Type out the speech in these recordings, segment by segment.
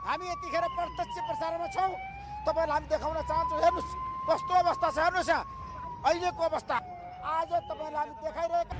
हामी यतिखेर प्रत्यक्ष प्रसारणमा छौँ। तपाईँलाई हामी देखाउन चाहन्छौँ। हेर्नुहोस् कस्तो अवस्था छ, हेर्नुहोस् यहाँ अहिलेको अवस्था आज तपाईँलाई हामी देखाइरहेका।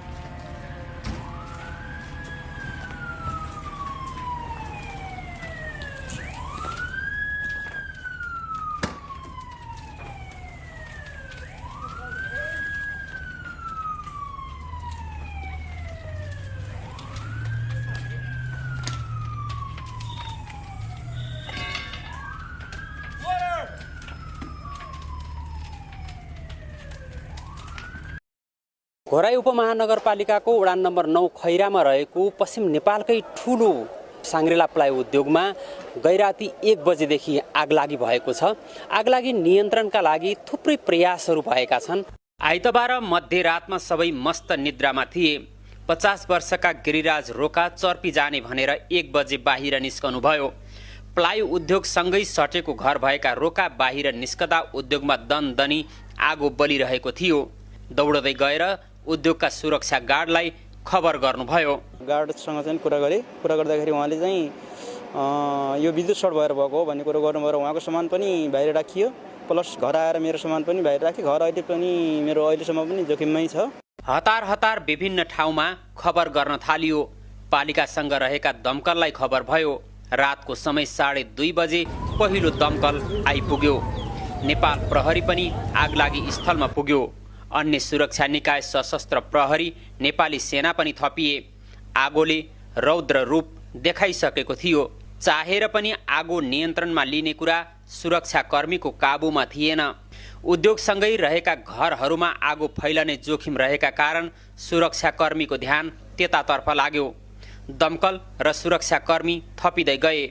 घोराई उपमहानगरपालिकाको वडा नम्बर 9 खैरामा रहेको पश्चिम नेपालकै ठुलो साङ्ग्रेला प्लाइ उद्योगमा गैराती 1 बजेदेखि आगलागी भएको छ। आगलागी नियन्त्रणका लागि थुप्रै प्रयासहरू भएका छन्। आइतबार मध्यरातमा सबै मस्त निद्रामा थिए। 50 वर्षका गिरिराज रोका चर्पी जाने भनेर 1 बजे बाहिर निस्कनुभयो। प्लाइ उद्योगसँगै सटेको घर भएका रोका बाहिर निस्कदा उद्योगमा दनदनी आगो बलिरहेको थियो। दौडदै गएर उद्योगका सुरक्षा गार्डलाई खबर गर्नुभयो। गार्डसँग चाहिँ कुरा गर्दाखेरि उहाँले चाहिँ यो विद्युत सर्ट भएर भएको हो भन्ने कुरो गर्नुभयो। उहाँको सामान पनि बाहिर राखियो, प्लस घर आएर मेरो सामान पनि बाहिर राखेँ। घर अहिले पनि मेरो अहिलेसम्म पनि जोखिममै छ। हतार हतार विभिन्न ठाउँमा खबर गर्न थालियो। पालिकासँग रहेका दमकललाई खबर भयो। रातको समय 2:30 बजे पहिलो दमकल आइपुग्यो। नेपाल प्रहरी पनि आगलागी स्थलमा पुग्यो। अन्य सुरक्षा निकाय, सशस्त्र प्रहरी, नेपाली सेना पनि थपिए। आगोले रौद्र रूप देखाइसकेको थियो। चाहेर पनि आगो नियन्त्रणमा लिने कुरा सुरक्षाकर्मीको काबुमा थिएन। उद्योगसँगै रहेका घरहरूमा आगो फैलने जोखिम रहेका कारण सुरक्षाकर्मीको ध्यान त्यतातर्फ लाग्यो। दमकल र सुरक्षाकर्मी थपिँदै गए।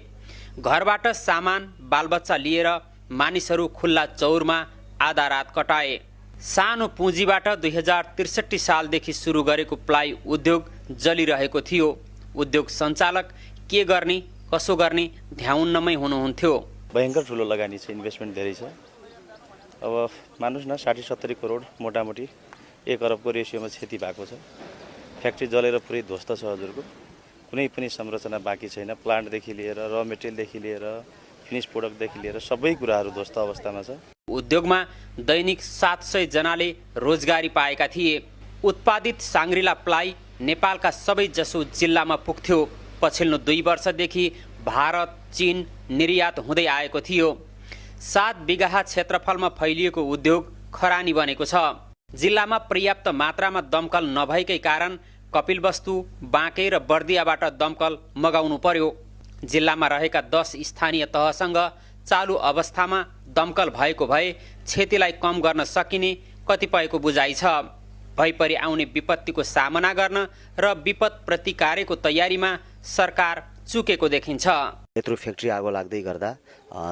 घरबाट सामान बालबच्चा लिएर मानिसहरू खुल्ला चौरमा आधा रात कटाए। सानो पुँजीबाट 2063 सालदेखि सुरु गरेको प्लाइ उद्योग जलिरहेको थियो। उद्योग सञ्चालक के गर्ने कसो गर्ने ध्याउन्नमै हुनुहुन्थ्यो। भयङ्कर ठुलो लगानी छ, इन्भेस्टमेन्ट धेरै छ। अब मानुस् न 60-70 करोड मोटामोटी 1 अरबको रेसियोमा क्षति भएको छ। फ्याक्ट्री जलेर पुरै ध्वस्त छ। हजुरको कुनै पनि संरचना बाँकी छैन। प्लान्टदेखि लिएर र मेटेरियलदेखि लिएर फिनिस प्रोडक्टदेखि लिएर सबै कुराहरू ध्वस्त अवस्थामा छ। उद्योगमा दैनिक 700 जनाले रोजगारी पाएका थिए। उत्पादित साङ्ग्रिला प्लाइ नेपालका सबै जसो जिल्लामा पुग्थ्यो। पछिल्लो 2 वर्षदेखि भारत, चीन निर्यात हुँदै आएको थियो। 7 बिघा क्षेत्रफलमा फैलिएको उद्योग खरानी बनेको छ। जिल्लामा पर्याप्त मात्रामा दमकल नभएकै कारण कपिलवस्तु, बाँके र बर्दियाबाट दमकल मगाउनु पर्यो। जिल्लामा रहेका 10 स्थानीय तहसँग चालु अवस्थामा दमकल भएको भए क्षतिलाई कम गर्न सकिने कतिपयको बुझाइ छ। भइपरि आउने विपत्तिको सामना गर्न र विपद प्रतिकारको तयारीमा सरकार चुकेको देखिन्छ। यत्रो फ्याक्ट्री आगो लाग्दै गर्दा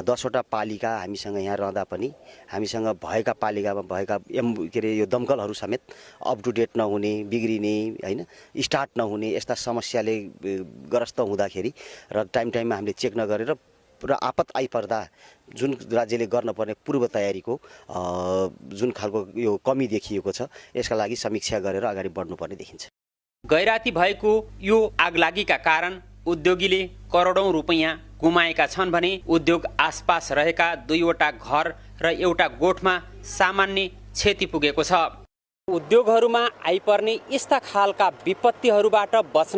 10 वटा पालिका हामीसँग यहाँ रहँदा पनि हामीसँग भएका पालिकामा भएका यो दमकलहरू समेत अप टु डेट नहुने, बिग्रिने, हैन स्टार्ट नहुने यस्ता समस्याले ग्रस्त हुँदाखेरि र टाइममा हामीले चेक नगरेर र आपत आइपर्दा जुन राज्यले गर्नुपर्ने पूर्व तयारीको जुन खालको यो कमी देखिएको छ, यसका लागि समीक्षा गरेर अगाडि बढ्नुपर्ने देखिन्छ। गैराती भएको यो आगलागीका कारण उद्योगीले करोडौं रुपैयाँ गुमाएका छन् भने उद्योग आसपास रहेका 2 वटा घर र एउटा गोठमा सामान्य क्षति पुगेको छ। उद्योगहरूमा आइपर्ने यस्ता खालका विपत्तिहरूबाट बच्न